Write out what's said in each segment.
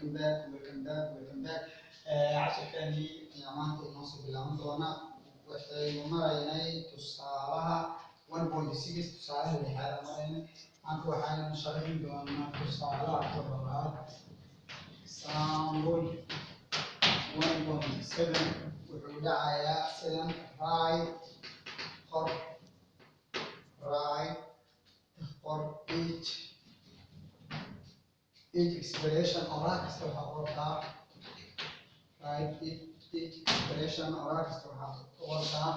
Welcome back, welcome back, welcome back. Casharkeenii ayaa maanta inoo soo bilaaban doona. Waxaynu maraynay tusaalaha 1.6, tusaalaha lixaad aan maraynay. Maanta waxaynu sharxi doonaa tusaalaha toddobaad. Example 1.7 wuxuu dhacayaa sidan: write, qor, write, qor each expression, oraah kasta waxaa qortaa, write each expression, oraah kasta waxaa qortaa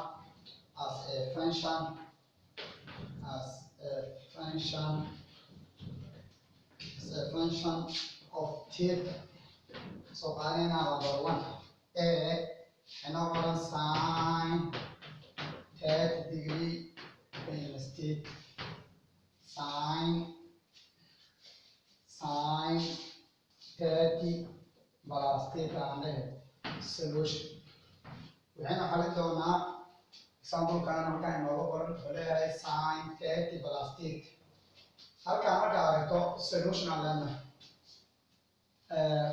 as a function, as a function, as a function of theta. Soo qaadanayna number one, a inoo qoran sin 30 degree minus theta, sin 30 plus theta aan dhehe. Solution: waxaynu xalin doonaa example-kan halkaan inooga qoran. Wuxuu leeyahay sin 30 plus theta. Halkaan markaa aragto, solution aan leenahay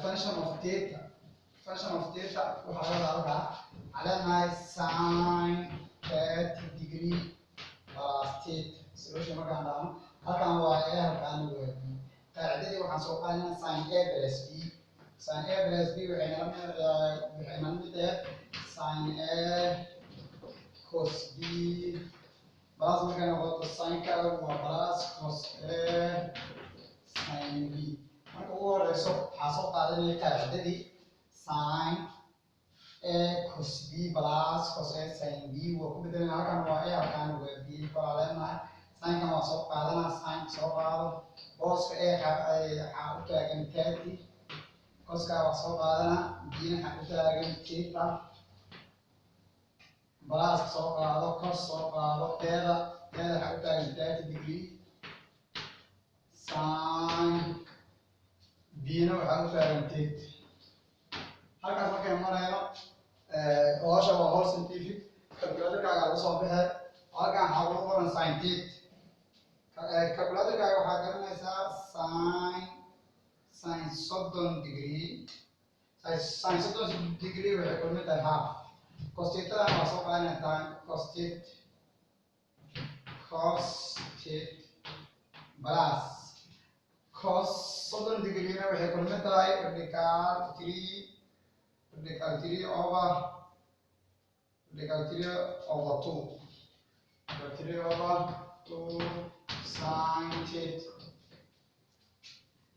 function of theta. Function of theta waxaa laga halkaa waxaan leenahay sin 30 degree plus theta. Solution markaan dhahno, halkaan waa a, halkaan waa b. Qaacidadii waxaan soo qaadanaa sin a plus b. Sin a plus b waxay nala mid tahay sin a cos b plus, markay noqoto sinka waa plus, cos a sin b. Marka ugu horeyso waxaa soo qaadanaya qaacidadii sin a cos b plus cos a sin b. Waa ku bedelana, halkan waa a, halkan waa b baa leenahay. Sinkan waa soo qaadanaa, sin soo qaado, booska a waxaa u taagan 30, coska waa soo qaadana, bina waxaa u taagan theta, plus soo qaado, cos soo qaado, a-da waxaa u taagan 30 degree, sin bina waxaa u taagan theta. Halkaas markaynu marayno, howsha waa howl scientific. Calculatorkaaga lagu soo baxee. Halkan waxaa ugu qoran sin theta. Calculatorkaaga waxaa garanaysaa sin 30 degree. Sin 30 degree waxay kulmid tahay half. Cos thetadan waa soo qaadanaya, tan cos theta, cos theta plus cos 30 degree-na waxay kulmid tahay radical three, radical three over radical three over two, radical three over two sin theta.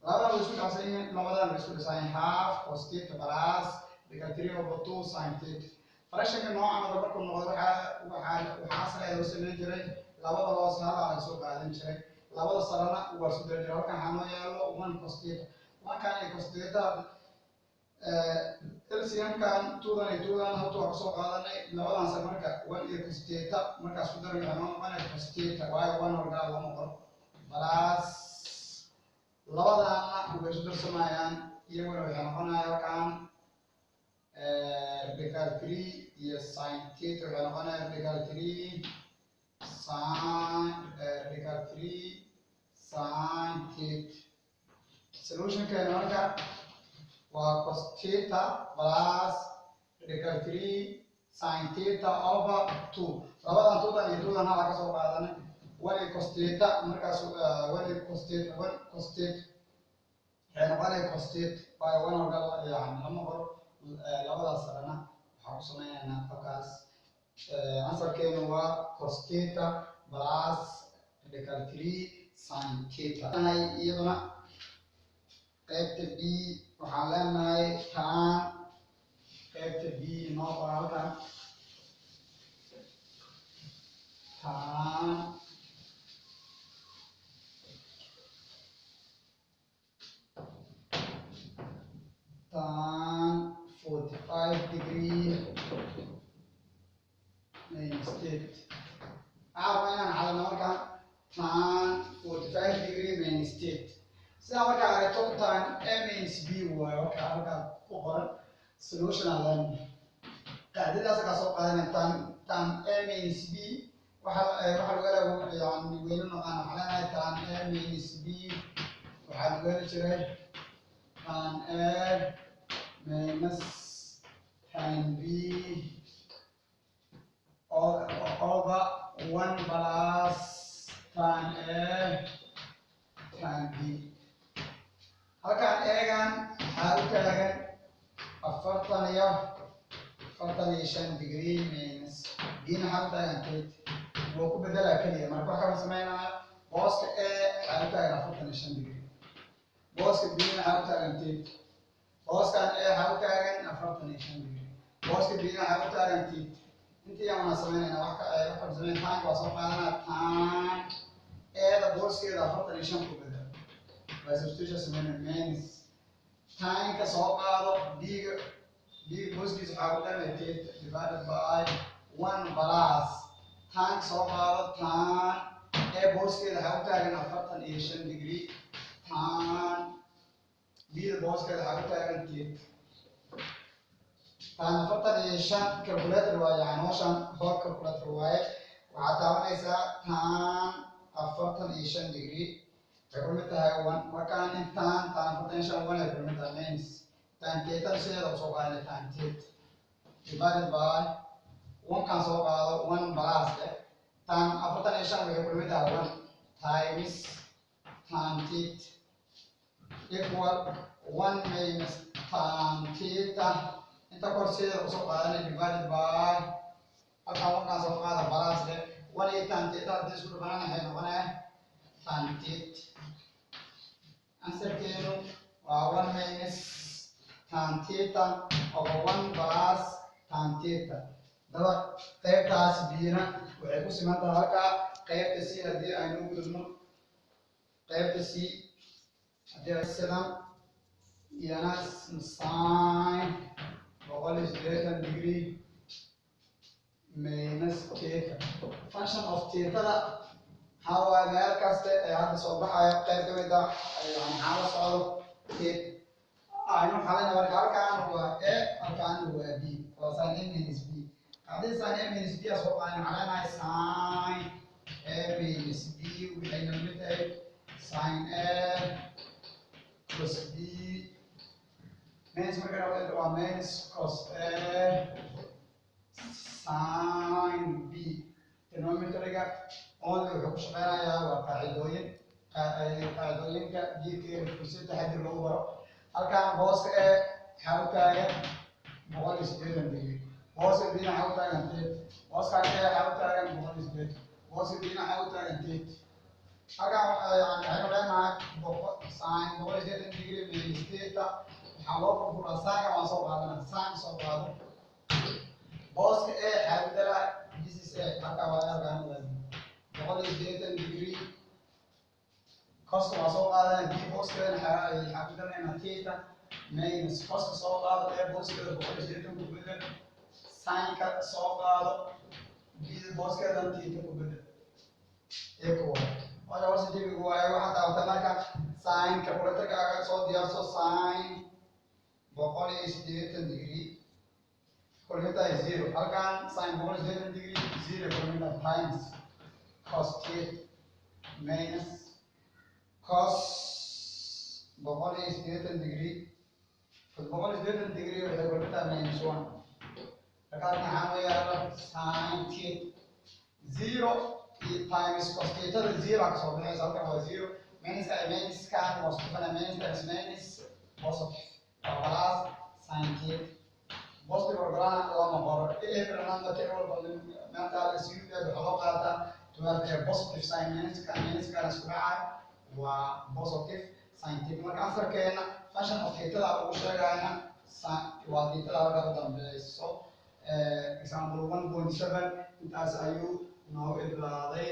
Labadan way isku dhacsan yihiin, labadan way isku dhacsan yihiin: half cos theta plus radical three over two sin theta. Fractionka noocan oo markuu noqdo, waxaa asalkeeda loo sameyn jiray labada hoose hal laga soo qaadan jiray, labada sarena waa isku dari jiray. Halkan waxaa noo yaalo one cos theta, one kan iyo cos theta. LCM-kan two-dan iyo two-dan horta waa kasoo qaadanay. Labadan sare marka one iyo cos theta markaas ku daray, waxaa noo noqonaya cos theta, waayo one horgaa lama qoro. Plus labadaana way isu darsamayaan, iyaguna waxay noqonaya halkan radical three iyo sin theta, waxay noqonaya radical three sin, radical three sin theta. Solutionkeena marka waa cos theta plus radical three sin theta over two. Labadan two-dan iyo two-dan hala kasoo qaadanay. One iyo cos theta markaas, one iyo cos theta, one cos theta waxay noqonaya cos theta, waayo one horgal yani lama qoro. Labadaas sarena waxaan ku sameynaynaa qabkaas. Answerkeenu waa cos theta plus radical three sin theta. Iyaduna qaybta b waxaan leenahay tan, qaybta b noo qora halkan: tan tan 45 degree minus theta. Waxaa rabaa inaan xalino markaan tan 45 degree minus theta. Sidaa markaa aragto, tan a minus b waayo. Markaa halkaa ku qoran solution aan leenahay, qaacidadaas kaa soo qaadanaya tan a minus b. Waxaa lagu helaa, yani weynu naqaan, waxaa leenahay tan a minus b waxaa lagu heli jiray Tan A minus tan B over one plus tan A tan B. Halkaan eegan waxaa u taagan 45 degree, minus B-na waxaa u taagan 30. Wuu ku bedelaa keliya. Marka wax kala sameynaya, booska A waxaa u taagan 45 degree, booska B-na waxaa u taagan 30. Booskan A waxaa u taagan 45 degree, booska B-na waxaa u taagan 30. Intii aan sameynayna, wax kala sameyn. Tanka waa soo qaadanaa. Tan A-da booskeeda 45 ku bedel, waa substitution sameynaya. Minus tanka soo qaado, B-ga booskiisa waxaa ku dhamay 30, divided by one plus tanka soo qaado, tan A booskeeda waxaa u taagan 45 degree, tan B-da booskeeda waxaa u taagan 30. Tan 45 calculator waaye, yani hawshan hoor calculator waaye. Waxaad taabanaysaa tan 45 degree waxay ku mid tahay one. Markaan intaan tan 45 one ay ku mid tahay, minus tan theta sideeda usoo qaadana, tan theta divided by one kan soo qaado, one plus tan 45 waxay ku mid tahay one times tan theta equal one minus tan theta. Inta kor sideeda usoo qaadanay, divided by halkaan one kan soo qaada, plus one iyo tan theta haddii isku dhufanana waxay noqonaya tan theta. Answerkeenu waa one minus tan theta over one plus tan theta. Daba qaybtaas B-na waxay ku siman tahay halkaa. Qaybta C haddii aynu u gudubno, qaybta C haddii ay sidan iyana sin 180 degree minus theta. Function of thetada waxaa waaye meel kasta ee hadda soo baxaya qayb ka mid ah, yani maxaa la socdo theta aynu xalina. Marka halkaan waa A, halkaan waa B, waa sin A minus B. Haddii sin A minus B a soo qaadan, waxaa leenahay sin A minus B waxay la mid tahay sin A cos B minus, marka waa minus cos A sin B. Trigonometryga only wuxuu ku shaqeynayaa waa qaacidooyin, qaacidooyinka geedka si taxadir lagu baro. Halkaan booska A waxaa u taagan 180 degree, booska B waxaa u taagan 30. Booskaan A waxaa u taagan 180, booska B waxaa u taagan 30. Halkaan yani waxaynu leenahay sin 180 degree minus theta waxaa loo furfuraa sinka waan soo qaadana. Sin soo qaado, booska A waxaa bedelaa. This is A, halkaan waa, halkaan waa B. 180 degree, coska waa soo qaadana, B booskeeda waxaa bedelaynaa theta, minus coska soo qaado, A booskeeda 180 ku bedel, sinka soo qaado, B booskeeda theta ku bedel, equal. Waxa hoose jabigu waaye. Waxaa taabata marka sin, calculatorkaaga soo diyaarso. Sin 180 degree kulmid tahay zero. Halkan sin 180 degree zero kulmid tahay, times cos theta minus cos 180 degree. Cos 180 degree waxay kulmid tahay minus one. Markaas maxaa noo yaala? Sin theta zero times cos thetada zero ka soo bixaysa. Halkan waa zero, minuska minuskan waa isku dhufana, minus times minus positive, waa plus sin theta. Positive organa lama qoro. Every number ka walba maanta la waxaa loo qaataa to have a positive sign. Minuska minuska isku dhacay waa positive sin theta. Marka answerkeena function of thetada lagu sheegayna waa thetada halka u dambeyso. Example 1.7 intaas ayuu noo idlaaday.